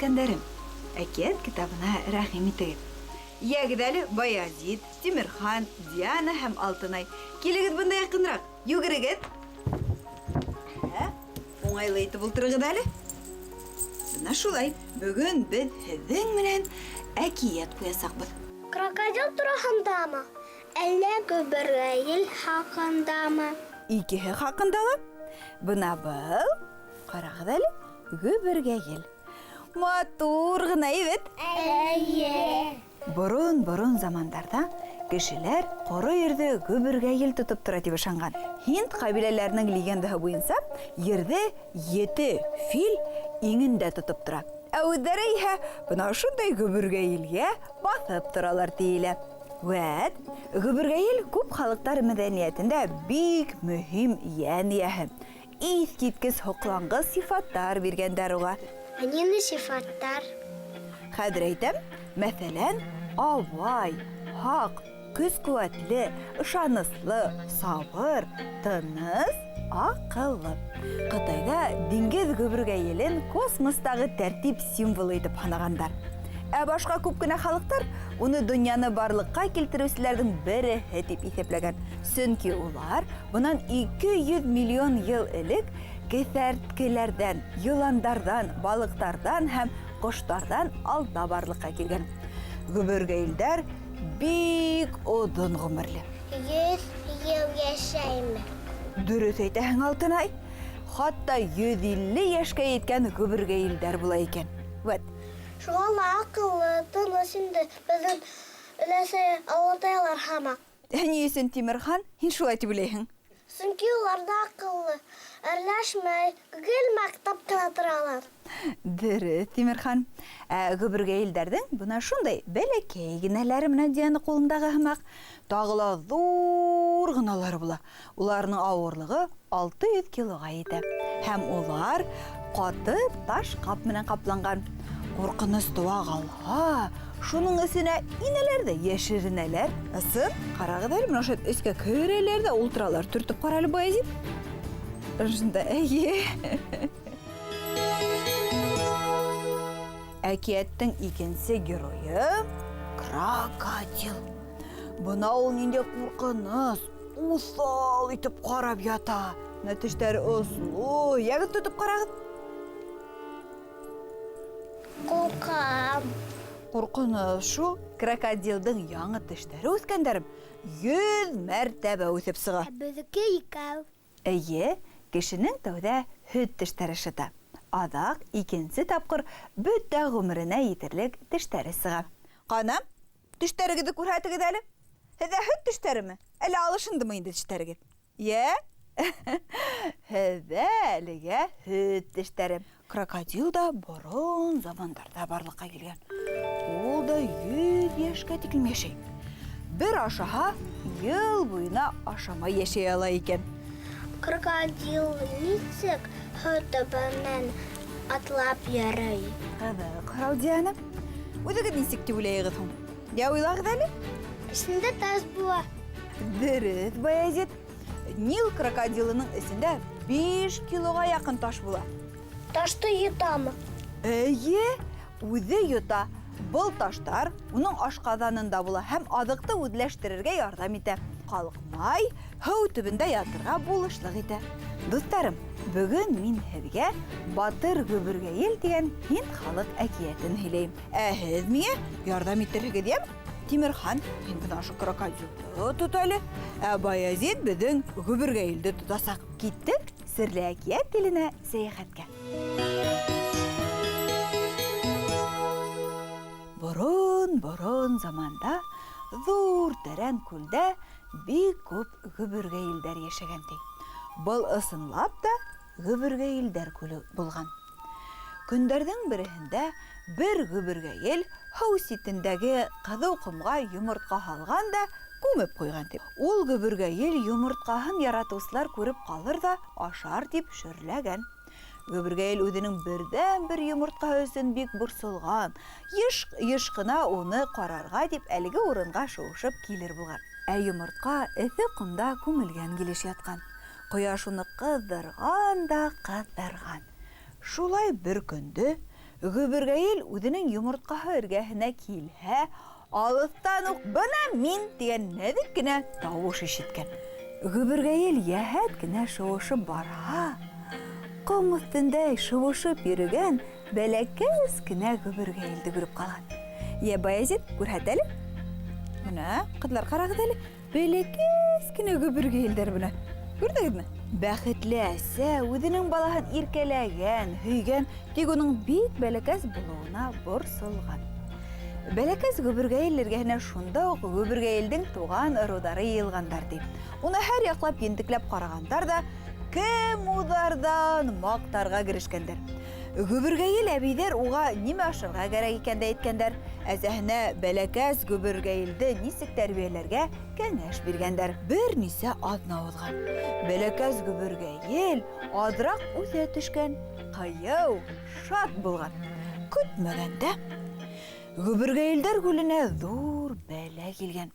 үҫкәндәрем, әкиәт китабына рәхим итегеҙ. Йәгеҙ әле, Баязит, Тимерхан, Диана һәм Алтынай, килегеҙ бында яҡыныраҡ, йүгерегеҙ. Ә, уңайлы итеп ултырығыҙ әле. Бына шулай, бөгөн беҙ һеҙҙең менән әкиәт ҡуясаҡбыҙ. Крокодил тураһындамы? Әллә гөбөргәйел хаҡындамы? Икеһе хаҡында ла. Бына был, ҡарағыҙ әле, гөбөргәйел. Матур ғына әйбәт. Эйе. Борон-борон замандарҙа кешеләр ҡоро ерҙе гөбөргәйел тотоп тора тип ышанған. Һинд ҡәбиләләренең легендаһы буйынса, ерҙе ете фил иңендә тотоп тора. Ә үҙҙәре иһә бына ошондай гөбөргәйелгә баҫып торалар тиелә. Вәт, гөбөргәйел күп халыҡтар мәҙәниәтендә бик мөһим йән эйәһе. Иҫ киткес һоҡланғыс сифаттар биргәндәр уға. Ә ниндәй сифаттар? Хәҙер әйтәм, мәҫәлән, абай, һаҡ, көс-ҡеүәтле, ышаныслы, сабыр, тыныс, аҡыллы. Ҡытайҙа диңгеҙ гөбөргәйелен космостағы тәртип символы итеп һанағандар. Ә башҡа күп кенә халыҡтар уны донъяны барлыҡҡа килтереүселәрҙең береһе тип иҫәпләгән. Сөнки улар бынан 200 миллион йыл элек кеҫәрткеләрҙән, йыландарҙан, балыҡтарҙан һәм ҡоштарҙан алда барлыҡҡа килгән. Гөбөргәйелдәр бик оҙон ғүмерле. 100 йыл йәшәйме? Дөрөҫ әйтәһең, Алтынай. Хатта 150 йәшкә еткән гөбөргәйелдәр була икән. Вәт. Шуға ла аҡыллы, тыныс инде беҙҙең өләсәй олатайлар һымаҡ. Ә ни өсөн, Тимерхан, һин шулай тип уйлайһың? Сөнки улар ҙа аҡыллы, әрләшмәй, гел маҡтап ҡына торалар. Дөрөҫ, Тимерхан. Ә гөбөргәйелдәрҙең бына шундай бәләкәй генәләре менән Диана ҡулындағы һымаҡ, тағы ла ҙур ғыналары була. Уларының ауырлығы 600 килоға етә. Һәм улар ҡаты таш ҡап менән ҡапланған. Ҡурҡыныс тыуа ҡалһа, шуның эсенә инәләр ҙә йәшеренәләр. Ысын, ҡарағыҙ әле, бына ошо эскә керәләр ҙә ултыралар. Төртөп ҡара әле, Баязит. Ошонда, эйе. Әкиәттең икенсе геройы крокодил. Бына ул ниндәй ҡурҡыныс, уҫал итеп ҡарап ята. Бына тештәре осло. Йәгеҙ, тотоп ҡарағыҙ. Ҡурҡам. Ҡурҡыныс шул. Крокодилдың яңы тештәре үҫкәндәрем 100 мәртәбә үҫеп сыға. Ә беҙҙеке икәү. Эйе, кешенең тәүҙә һөт тештәре шыта. Аҙаҡ икенсе тапҡыр бөтә ғүмеренә етерлек тештәре сыға. Ҡана, тештәрегеҙҙе күрһәтегеҙ әле. Һеҙҙә һөт тештәреме? Әллә алышындымы инде тештәрегеҙ? Йә? Һеҙҙә әлегә һөт тештәре. Крокодил да борон замандарҙа барлыҡҡа килгән. Ул да 100 йәшкә тиклем йәшәй. Бер ашаһа, йыл буйына ашамай йәшәй ала икән. Крокодил нисек һыу төбөнән атлап йөрөй? Ҡыҙыҡ һорау, Диана. Үҙегеҙ нисек тип уйлайығыҙ һуң? Йә, уйлағыҙ әле. Эсендә таш була. Дөрөҫ, Баязит. Нил крокодилының эсендә 5 килоға яҡын таш була. Ташты йотамы? Эйе, үҙе йота. Был таштар уның ашҡаҙанында була һәм аҙыҡты үҙләштерергә ярҙам итә. Ҡалҡмай, һыу төбөндә ятырға булышлыҡ итә. Дуҫтарым, бөгөн мин һеҙгә Батыр гөбөргәйел тигән һинд халыҡ әкиәтен һөйләйем. Ә һеҙ миңә ярҙам итерһегеҙ, йәме? Тимерхан, һин бына ошо крокодилды тот әле. Ә Баязит беҙҙең гөбөргәйелде тотасаҡ. Киттек серле әкиәт иленә сәйәхәткә. Борон-борон заманда ҙур тәрән күлдә бик күп гөбөргәйелдәр йәшәгән ти. Был ысынлап та гөбөргәйелдәр күле булған. Көндәрҙең береһендә бер гөбөргәйел һыу ситендәге ҡыҙыу ҡомға йомортҡа һалған да күмеп ҡуйған ти. Ул гөбөргәйел йомортҡаһын яратыусылар күреп ҡалыр ҙа ашар тип шөрләгән. Гөбөргәйел үҙенең берҙән-бер йомортҡаһы өсөн бик борсолған, йыш ҡына уны ҡарарға тип әлеге урынға шыуышып килер булған. Ә йомортҡа эҫе ҡомда күмелгән килеш ятҡан. Ҡояш уны ҡыҙҙырған да ҡыҙҙырған. Шулай бер көндө Гөбөргәйел үҙенең йомортҡаһы эргәһенә килһә, алыҫтан уҡ бына мин тигән нәҙек кенә тауыш ишеткән. Гөбөргәйел йәһәт кенә шыуышып барһа, ҡом өҫтөндә шыуышып йөрөгән бәләкәс кенә гөбөргәйелде күреп ҡалған. Йә, Баязит, күрһәт әле. Менә, ҡыҙлар, ҡарағыҙ әле. Бәләкәс кенә гөбөргәйелдәр менә. Күрҙегеҙме? Бәхетле әсә үҙенең балаһын иркәләгән, һөйгән, тик уның бик бәләкәс булыуына борсолған. Бәләкәс гөбөргәйел эргәһенә шунда уҡ гөбөргәйелдең туған ырыуҙары йыйылғандар, ти. Уны һәр яҡлап ентекләп ҡарағандар ҙа, кем уҙарҙан маҡтарға керешкәндәр. Гөбөргәйел әбейҙәр уға нимә ашарға кәрәк икән дә әйткәндәр, әсәһенә бәләкәс гөбөргәйелде нисек тәрбиәләргә кәңәш биргәндәр. Бер нисә аҙна уҙған. Бәләкәс гөбөргәйел аҙыраҡ үҫә төшкән, ҡыйыу, шат булған. Көтмәгәндә гөбөргәйелдәр күленә ҙур бәлә килгән.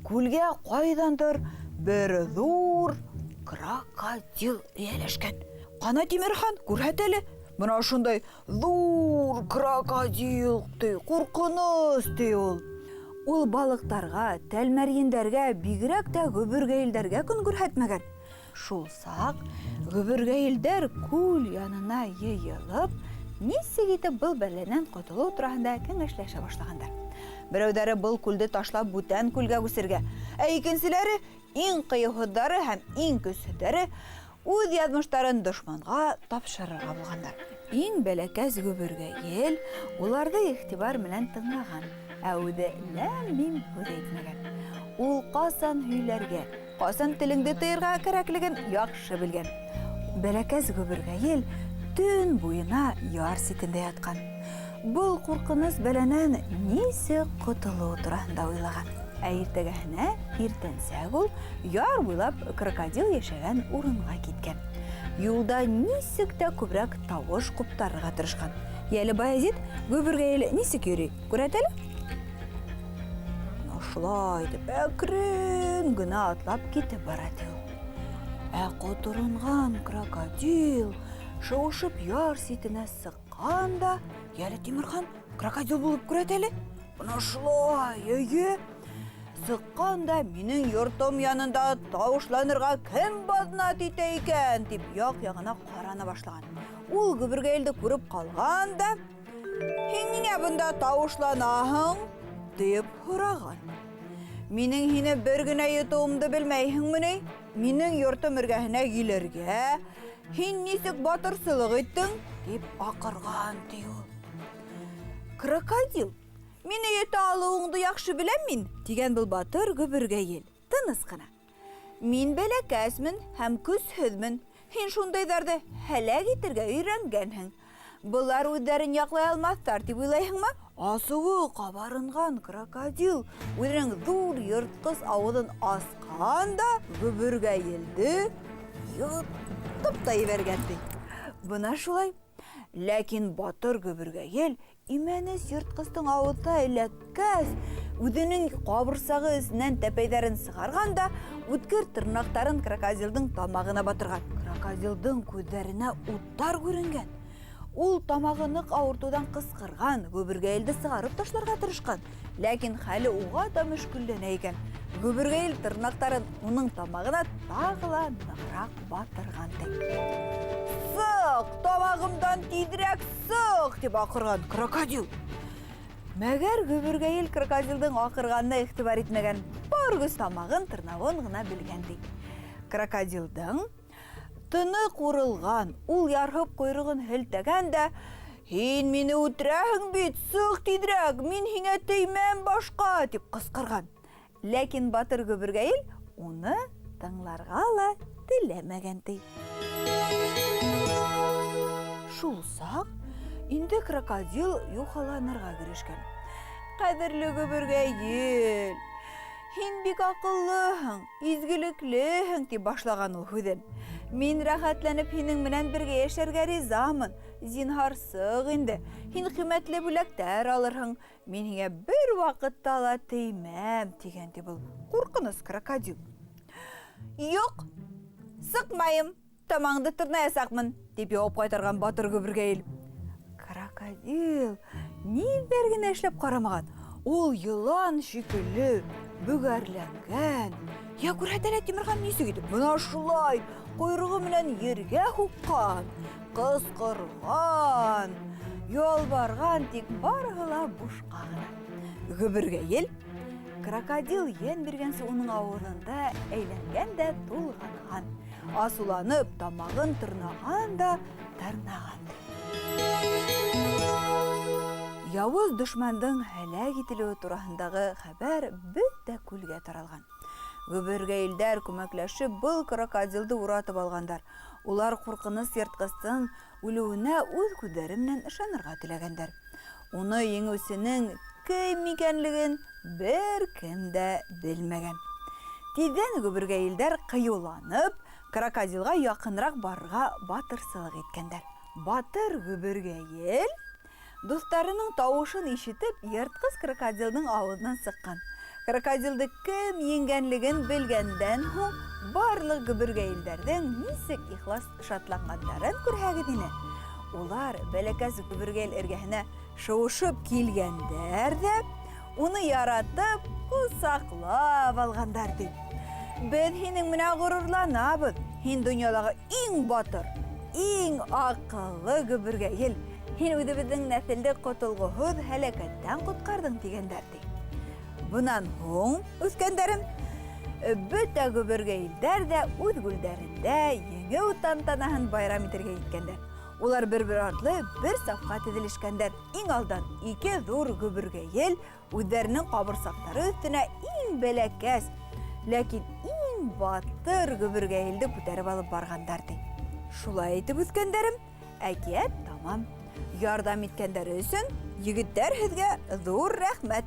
Күлгә ҡайҙандыр бер ҙур крокодил эйәләшкән. Ҡана, Тимерхан, күрһәт әле. Бына ошондай ҙур крокодил, ти, ҡурҡыныс, ти ул. Ул балыҡтарға, тәлмәрйендәргә, бигерәк тә гөбөргәйелдәргә көн күрһәтмәгән. Шул саҡ гөбөргәйелдәр күл янына йыйылып, нисек итеп был бәләнән ҡотолоу тураһында кәңәшләшә башлағандар. Берәүҙәре был күлде ташлап бүтән күлгә күсергә, ә икенселәре, иң ҡыйыуһыҙҙары һәм иң көсһөҙҙәре, үҙ яҙмыштарын дошманға тапшырырға булғандар. Иң бәләкәс гөбөргәйел уларҙы иғтибар менән тыңлаған, ә үҙе ләм-мим һүҙ әйтмәгән. Ул ҡасан һөйләргә, ҡасан телеңде тыйырға кәрәклеген яҡшы белгән. Бәләкәс гөбөргәйел төн буйына яр ситендә ятҡан. Был ҡурҡыныс бәләнән нисек ҡотолоу тураһында уйлаған. Ә иртәгәһенә иртәнсәк ул яр буйлап крокодил йәшәгән урынға киткән. Юлда нисек тә күберәк тауыш ҡуптарырға тырышҡан. Йәле, Баязит, гөбөргәйел нисек йөрөй? Күрһәт әле. Шулай итеп әкрен генә атлап китеп бара ти ул. Ә ҡоторонған крокодил шыуышып яр ситенә сыҡҡан да, йәле, Тимерхан, крокодил булып күрһәт әле. Бына шулай, эйе. Сыҡҡан да, минең йортом янында тауышланырға кем баҙнат итә икән, тип яҡ-яғына ҡарана башлаған. Ул гөбөргәйелде күреп ҡалған да, һин ниңә бында тауышланаһың, тип һораған. Минең һине бер генә йотоуымды белмәйһеңме ни? Минең йортом эргәһенә килергә һин нисек батырсылыҡ иттең? Тип аҡырған, ти ул. Крокодил, мине йота алыуыңды яҡшы беләм мин, тигән был батыр гөбөргәйел, тыныс ҡына. Мин бәләкәсмен һәм көсһөҙмөн. Һин шундайҙарҙы һәләк итергә өйрәнгәнһең. Былар үҙҙәрен яҡлай алмаҫтар тип уйлайһыңмы? Асыуы ҡабарынған крокодил үҙенең ҙур йыртҡыс ауыҙын асҡан да гөбөргәйелде йотоп та ебәргән, ти. Бына шулай. Ләкин батыр гөбөргәйел имәнес йыртҡыстың ауыҙына эләккәс, үҙенең ҡабырсағы эсенән тәпәйҙәрен сығарған да үткер тырнаҡтарын крокодилдың тамағына батырған. Крокодилдың күҙҙәренә уттар күренгән. Ул тамағы ныҡ ауыртыуҙан ҡысҡырған, гөбөргәйелде сығарып ташларға тырышҡан. Ләкин хәле уға да мөшкөлләнә икән. Гөбөргәйел тырнаҡтарын уның тамағына тағы ла нығыраҡ батырған, ти. Сыҡ, тамағымдан тиҙерәк сыҡ, тип аҡырған крокодил. Мәгәр гөбөргәйел крокодилдың аҡырғанына иғтибар итмәгән, бар көс тамағын тырнауын ғына белгән, ти. Крокодилдың тыны ҡурылған, ул ярһып ҡойроғон һелтәгән дә, һин мине үтерәһең бит, сыҡ тиҙерәк, мин һиңә теймәм башҡа, тип ҡысҡырған. Ләкин батыр гөбөргәйел уны тыңларға ла теләмәгән, ти. Шул саҡ инде крокодил юхаланырға керешкән. Ҡәҙерле гөбөргәйел, һин бик аҡыллыһың, изгелеклеһең, тип башлаған ул һүҙен. Мин рәхәтләнеп һинең менән бергә йәшәргә ризамын. Зинһар, сыҡ инде. Һин ҡиммәтле бүләктәр алырһың. Мин һиңә бер ваҡытта ла теймәм, тигән ти был ҡурҡыныс крокодил. Юҡ, сыҡмайым, тамағыңды тырнаясаҡмын, тип яуап ҡайтарған батыр гөбөргәйел. Крокодил Крокодил ниҙәр генә эшләп ҡарамаған. Ул йылан шикелле бөгәрләнгән. Я күрһәтә лә Тимерхан нисек итеп бына шулай ҡойроғо менән ергә һуҡҡан, ҡысҡырған, ялбарған, тик барыһы ла бушҡа ғына. Гөбөргәйел крокодил йән биргәнсе уның ауыҙында әйләнгән дә тулғанған. Асыуланып, тамағын тырнаған да тырнаған. Яуыз дошмандың һәләк ителеүе тураһындағы хәбәр бөтә күлгә таралған. Гөбөргәйелдәр күмәкләшеп был крокодилды уратып алғандар. Улар ҡурҡыныс йыртҡыстың үлеүенә үҙ күҙҙәре менән ышанырға теләгәндәр. Уны еңеүсенең кем икәнлеген бер кем дә белмәгән. Тиҙҙән гөбөргәйелдәр ҡыйыуланып, крокодилға яҡыныраҡ барырға батырсылыҡ иткәндәр. Батыр гөбөргәйел дуҫтарының тауышын ишетеп, йыртҡыс крокодилдың ауыҙынан сыҡҡан. Крокодилды кем еңгәнлеген белгәндән һуң барлыҡ гөбөргәйелдәрҙең нисек ихлас шатланғандарын күрһәгеҙ ине. Улар бәләкәс гөбөргәйел эргәһенә шыуышып килгәндәр ҙә, уны яратып, ҡосаҡлап алғандар ти. Беҙ һинең менән ғорурланабыҙ. Һин донъялағы иң батыр, иң аҡыллы гөбөргәйел. Һин үҙебеҙҙең нәҫелде ҡотолғоһоҙ һәләкәттән ҡотҡарҙың тигәндәр ти. Бынан һуң, үҫкәндәрем, бөтә гөбөргәйелдәр ҙә үҙ күлдәрендә еңеү тантанаһын байрам итергә еткәндәр. Улар бер-бер артлы бер сафҡа теҙелешкәндәр. Иң алдан ике ҙур гөбөргәйел үҙҙәренең ҡабырсаҡтары өҫтөнә иң бәләкәс, ләкин иң батыр гөбөргәйелде күтәреп алып барғандар ти. Шулай итеп, үҫкәндәрем, әкиәт тамам. Ярҙам иткәндәре өсөн, егеттәр, һеҙгә ҙур рәхмәт.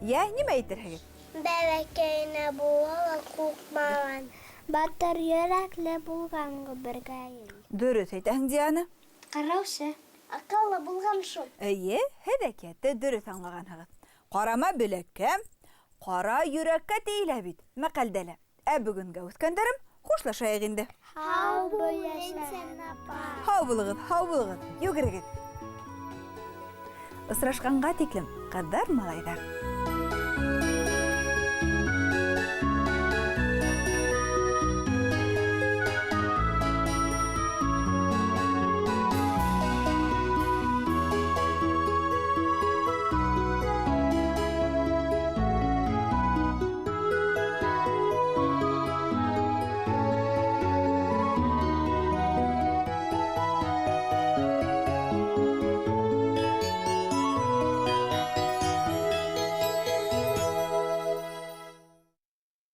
Йә, нимә әйтерһегеҙ? Бәләкәйенә була ла ҡурҡмаған. Батыр йөрәкле булған гөбөргәйел. Дөрөҫ әйтәһең, Диана. Ҡараусы. Аҡыллы булған шул. Эйе, һеҙ әкиәтте дөрөҫ аңлағанһығыҙ. Ҡарама беләккә, ҡара йөрәккә тейелә бит, мәҡәлдә лә. Ә бөгөнгә, үҫкәндәрем, хушлашайыҡ инде. Һау бул, Ләйсән апа. Һау булығыҙ, һау булығыҙ, йүгерегеҙ. Осрашҡанға тиклем, ҡыҙҙар, малайҙар.